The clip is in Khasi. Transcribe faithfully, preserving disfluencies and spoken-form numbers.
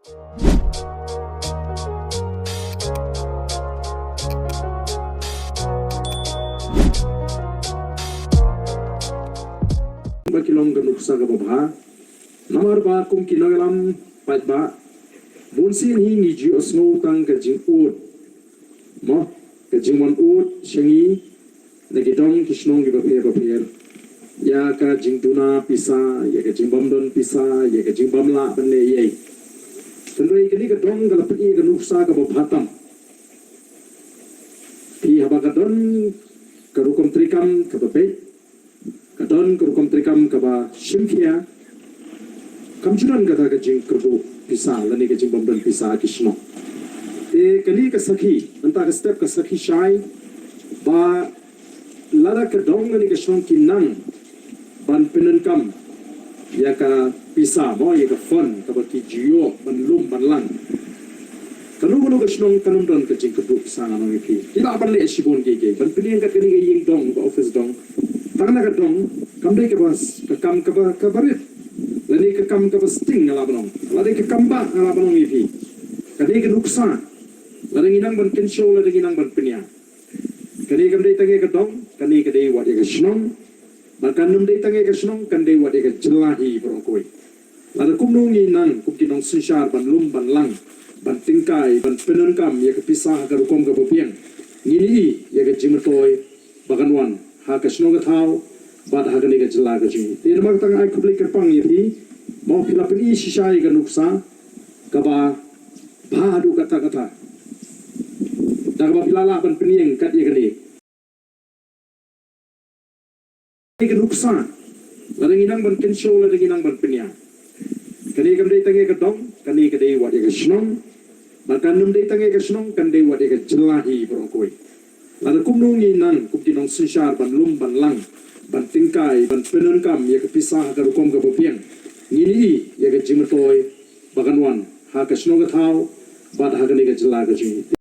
Ba ki long ka nuksa kaba bha. Namar ba kum ki nongïalam paidbah, bun sien hi ngi ju ïohsngew tang ka jingud, mo, ka jingwan ud sha ngi na ki dong ki shnong kiba pher bapher ïa ka jingduna pisa, ïa ka jingbym don pisa, ïa ka jingbym lah ban leh ei ei. Hynrei kane ka dong ka la pyni ka nuksa kaba bha tam. Phi, haba ka don ka rukom treikam kaba beit, ka don ka rukom treikam kaba shimkhia, kam ju don kata ka jingkyrduh pisa lane ka jingbym don pisa ha ki shnong. Te kane ka sakhi, mynta ka step ka sakhi shai ba lada ka dong lane ka shnong ki nang ban pyndonkam ïa ka pisa, mo, ïa ka fund kaba ki ju ïoh ban lum ban lang, kano kano ka shnong kan ym don ka jingkyrduh pisa, ngan ong ïa phi. Ki lah ban leh shibun kiei kiei, ban pynïeng kat kane ka ïing dong, ka office dong. Tang na ka dong kam dei kaba s-, ka kam kaba, kaba rit, lane ka kam kaba sting, nga lah ban ong, lane ka kam bah, nga lah ban ong ïa phi. Ka dei ka nuksa, lada ngi nang ban kynshew, lada ngi nang ban pynïaid. Kane kam dei tang ïa ka dong, kane ka dei wat ïa ka shnong. Bad kan ym dei tang ïa ka shnong, kan dei wat ïa ka jylla hi baroh kawei. Lada kumno ngi nang kum ki nongsynshar ban lum ban lang, ban tyngkai, ban pyndonkam ïa ka pisa ha ka rukom kaba biang, ngin ïohi ïa ka jingmyntoi ba kan wan ha ka shnong ka thaw bad ha kane ka jylla ka jong ngi. Te namar kata nga ai khublei kyrpang ïa phi, mo, phi la pyni shisha ïa ka nuksa kaba bha haduh katta katta, da kaba phi la lah ban pynïeng kat ïa kane. Ka nuksa, lada ngi nang ban kynshew, lada ngi nang ban pynïaid. Kane kam dei tang ïa ka dong, kane ka dei wat ïa ka shnong. Bad kan ym dei tang ïa ka shnong, kan dei wat ïa ka jylla hi baroh kawei. Lada kumno ngi nang kum ki nongsynshar ban lum ban lang, ban tyngkai, ban pyndonkam ïa ka pisa ha ka rukom kaba biang, ngin ïohi ïa ka jingmyntoi ba kan wan ha ka shnong ka thaw bad ha kane ka jylla ka jong ngi.